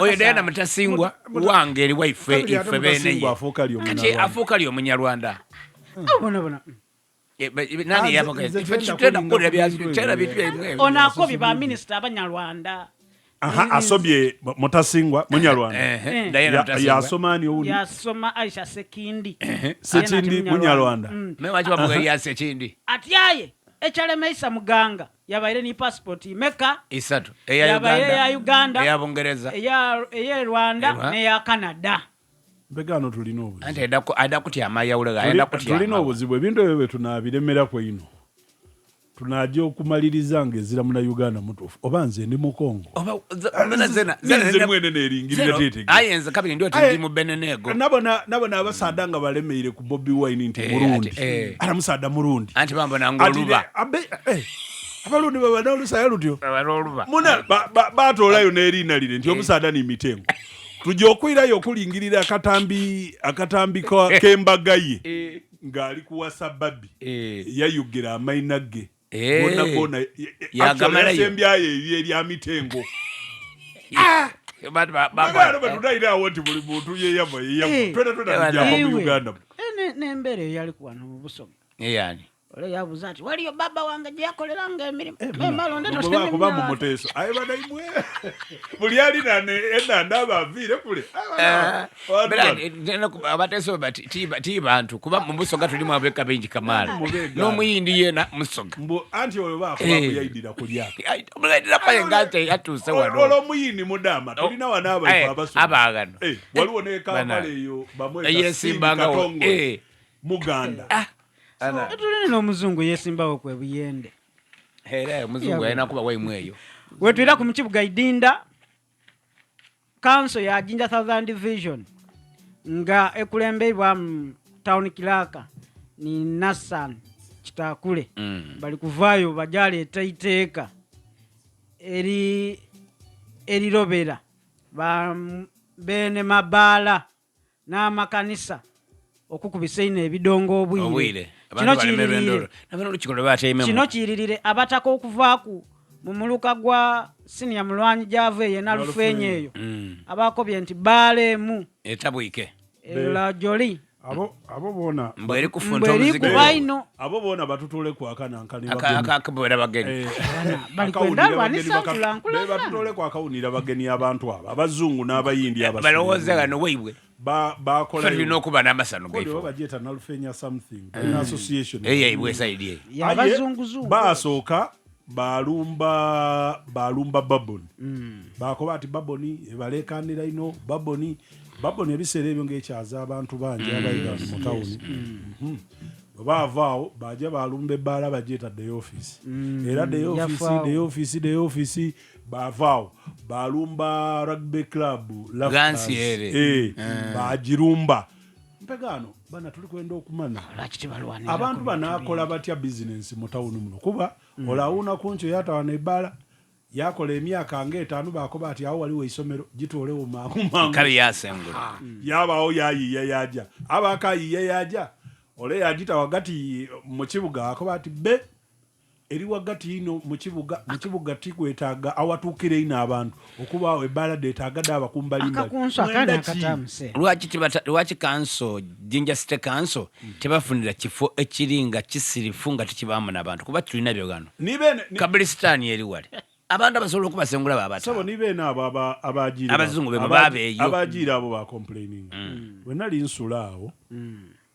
Oyo Diana Mutasingwa wange eri waife Kabiri ate ife bene Mutasingwa ye. afuuka ali Kati Omunyarwanda. afuuka ali omunyarwanda. Bona bona. Nani Ah, yabaga nze ife tenda tutenda kulinga kukolera ku bya bintu tera ebyo. bintu ebyo. Ono akobye ba minisita abanyarwanda. Aha, asobye Mutasingwa Munyarwanda. Diana Mutasingwa. Yasoma ani owundi? Yasoma Aisha Sekindi. Sekindi Munyarwanda. Me wachi bamuga ya Sekindi. Atyaye ekyalemeisa muganga yabaire ni passport imeka Isatu. Eya yabaire Uganda. eya Uganda, Eya Bungereza. Eya Rwanda Ewa. n'eya Canada. Mbegano tulina obuzibu. Anti ayenda kutyama ayawulaga ayenda kutyama. Tulina obuzibu ebintu ebyo bwe tunaabiremerako ino. Tunajja okumaliriza ng'ezira muna Uganda mutuufu oba nze ndi Mukongo. Oba zena zena Nze mwene neeringirira teetegere. Aye nze kabiri ndio Aye. ndi mu Benenego. Nabona abasaada nga balemeire ku Bobi Wine nti Eh, Murundi. ati, eh. Ala musaada Murundi. Anti bambona Ati ng'oluba. Abalundi baba n'olusaya lutyo. Oluba. Muna batoolayo n'eriina lire nti omusaada ni mitengo. Tujja okwirayo okulingirira akatambi k'embaga ye ng'ali kuwasa Barbie. Yayogera amayina ge. Gonna gonna. Yagamalayo. Yasembyayo eryo erya mitengo. Bantu Bagano batudayira awo nti buli muntu yeyava yeyava. Twena twena tujja mu Iwe. Uganda. N'embeera eyo yali kuwano mu Busoga. Eyani. Ole yabuuza ati waliyo baba wange gye yakoleranga emirimu. Kuba mu muteeso. Aye banaimwe. Buli alina enanda abaviire kule. Abateeso ti bantu kuba mu Busoga tulimu abeka bingi kamaala. Mubega. N'omuyindi yena Musoga. Mbu anti oyo baakuba kuyayidira kulya. Omuyindira paye nga nti yatuuse wano. Olwo omuyindi mudaama tulina wano abaife Abasoga. Abaagano. Waliwo ne Kampala eyo bamweta Cindy Yesimbangawo. Katongole Muganda. Tulina n'omuzungu yesimbawo kwe Buyende. Era omuzungu alina kuba waimu eyo. Wetwira ku mukibuga Idinda, kanso ya Jinja Southern Division nga ekulemberwa mu town clerk ni Nassan Kitakule. Bali kuvaayo bajaleeta iteeka erirobera beene mabaala n'amakanisa okukubisa ino ebidongo obwire. Obwire. Kino Abantu balemerwa kiyiririre. endolo. Nabano olukiiko lwe bateememu. Kino kiyiririre abataka okuvaaku mu muluka gwa siniya mulwanyi gyava eyo Nalufeenya eyo. Abakobye nti baala emu. Etabwike. La joli. Abo boona. Mbu eri kufunta Mbu eri omuzigo. kuba ino. Abo boona batutule ku akanankani bageni. Akabera bageni. Bali Akawunira kwenda bageni lwanisa nkulankulana. Be batutole ku akawunira bageni abantu abo abazungu n'abayindi abasirimu. Balowooza gano waibwe. Bakolayo. Ffe tulina okuba n'amasano Kodi gaife. oba bagyeta Nalufeenya something. Balina association. Eyaibwe side eyo. Ya bazunguzungu. Baasooka balumba Baboni. Bakoba ati Baboni ebaleekaanira ino Baboni. Baboni ebiseera ebyo ng'ekyaza abantu bangi abayiga mu tawuni. Bwe baava awo bajja balumba ebbaala bagyeta day office. Era day office, Yafaawo. day office, day office baava awo balumba rugby club Lafters. Gansi ere. Bagirumba. Mpegaano bana tuli kwenda okumanya. Lwaki tebalwanira Abantu ku banaakola batya bizinensi mu tawuni muno kuba olawuuna ku nkyo yatawana ebbaala yakola emyaka ng'etaano baakoba ati awo waliwo eisomero gitoolewo mangu mangu. Kabi yasengula. Yabaawo yayiiya yaja abaako ayiiya yaja ole yagita wagati mu kibuga akoba ati be eri wagati ino mu kibuga tikwetaaga awatuukira ino abantu okubaawo ebbaala deetaaga dde abakumbalimbali. Akakunsu akaana Mwenda ki? akataamuse. Lwaki kanso Jinja City Council tebafunira kifo ekiri nga kisirifu nga tekibaamu n'abantu kuba tulina byo gano. Kabulisitaani eri wali. Abantu abasobola okubasengula babata. Sebo ni beene abo abagiira Abazungu be baaba eyo. Abagiira abo ba complaining. Bwe nali nsula awo,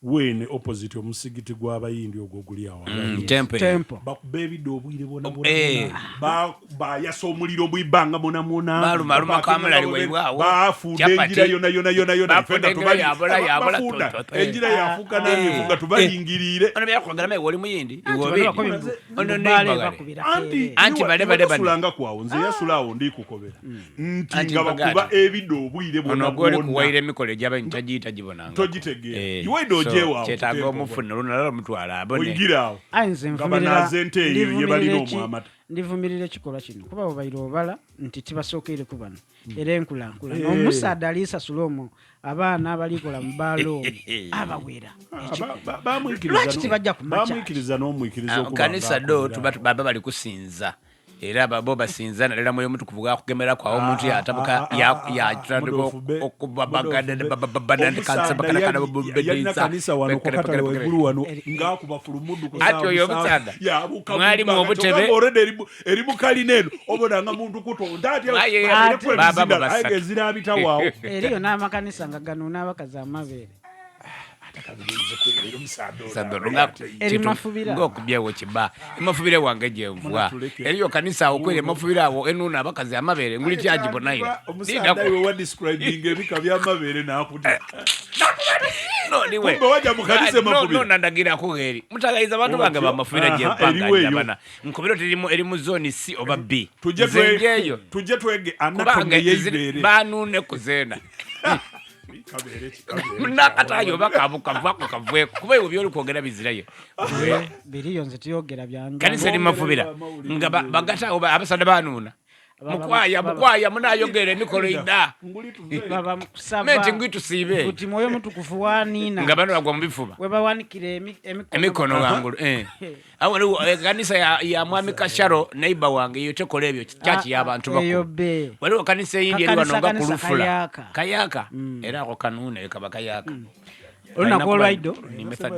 weene opposite omusigiti gw'abayindi ogwo guli awo. Temple. Temple. Bakuba ebidde obwire bwona bwona bwona. Bayasa omuliro mu ibbanga mwona mwona. Baluma, luma Bapakinga kamulali nga waibwe awo. Bafuuda Chapati. enjira yona yona yona yona. Bafuuda Ffe nga enjira tubali- yabula, yabula, bafuuda. to, to, to. Enjira yafuuka nange nga tubalingiriire. Ono byakwagala naye oli muyindi. Anti Iwe bano obeedi. bakubye Ono mu bbaala neighbor bakubira Anti, keere. Anti bale, bale, bale. tosulanga kwawo, nze yasula awo ndikukobera. Nti Anti nga mbaga bakuba ati. ebidde obwire bwona Ono gw'oli bwonna. kuwayira emikolo egy'abantu tagiyita gibonanga. Togitegeera. Iwe ojeewo awo, Kyetaaga kuteeka omufuna olunalala omutwala abone. Oyingira awo. Aye nze Nga banaaza ente eyo ye balina omwamata. Ndivumirira ekikolwa kino kuba bwe baira obala nti tibasookeire ku bano era enkulankulana. Omusaadha alisasula omwo abaana abalikola mu bbaala omwo abawera. Lwaki tebajja ku makyaki? Bamwikiriza n'omwikiriza okuba Kanisa nga do akolera. baba bali kusinza. Era babo basinza naddala mwoyo mutukuvu gakugemeraku awo omuntu yatabuka yatandika okubabagadabababanandikansabakanakanabubeisa kanisa wano kukatale waggulu wano ng'akuba fulumudu ku Ati oyo omusaadha mwalimu obutebe eri mu kalina eno obona nga muntu kutonda ati Baba bo basatu. Ezirabitawaawo. Eriyo n'amakanisa nga gano n'abakazi amabeere. Eri Mafubira. Ng'okubyewo kiba emafubira wange gyenvwa. Munatuleke. Eriyo kanisa awo kweri emafubira awo enuuna abakazi amabeere nguli kyagibonaire. Omusaadha iwe wa describing ebika by'amabeere n'akutya. No, niwe. Kumbe wajja mu kanisa emafubira. No, nandagirako eri mutagaiza abantu bange Otyo. bamafubira Aha, gyempanga eriwo eyo. ndabana nkubiro eri mu zone C oba B. Tujje Nze njeyo tujje twege kubanga anatomy y'eibeere. banuune ku zeena. Kabeere ki, kabeere ki. Nakatayo oba kavako kaveeko kuba iwe byoli kwogera bizirayo. Biriyo nze tuyogera byanjawulo. Kanisa eri mafubira nga bagataawo abasaadha banuuna mukwaya mukwaya munayogera emikolo ida. Nguli tuve. Baba mu kusaba. Menti ngwi tusiibe. Kuti mwoyo mutukufu waniina. Nga bano bagwa mu bifuba. We bawanikira emikono. Emikono wangulu, eh. Awo waliwo kanisa ya mwami Kasharo, neighbor wange, eyo tekola ebyo, church y'abantu Eyo bakulu. be. Waliwo kanisa eyindi eri wano Kakanisa nga kanisa kulufula. Kayaka. Kayaka era ako kanuune kaba kayaka. Olunaku olwaido. Ni Methodist.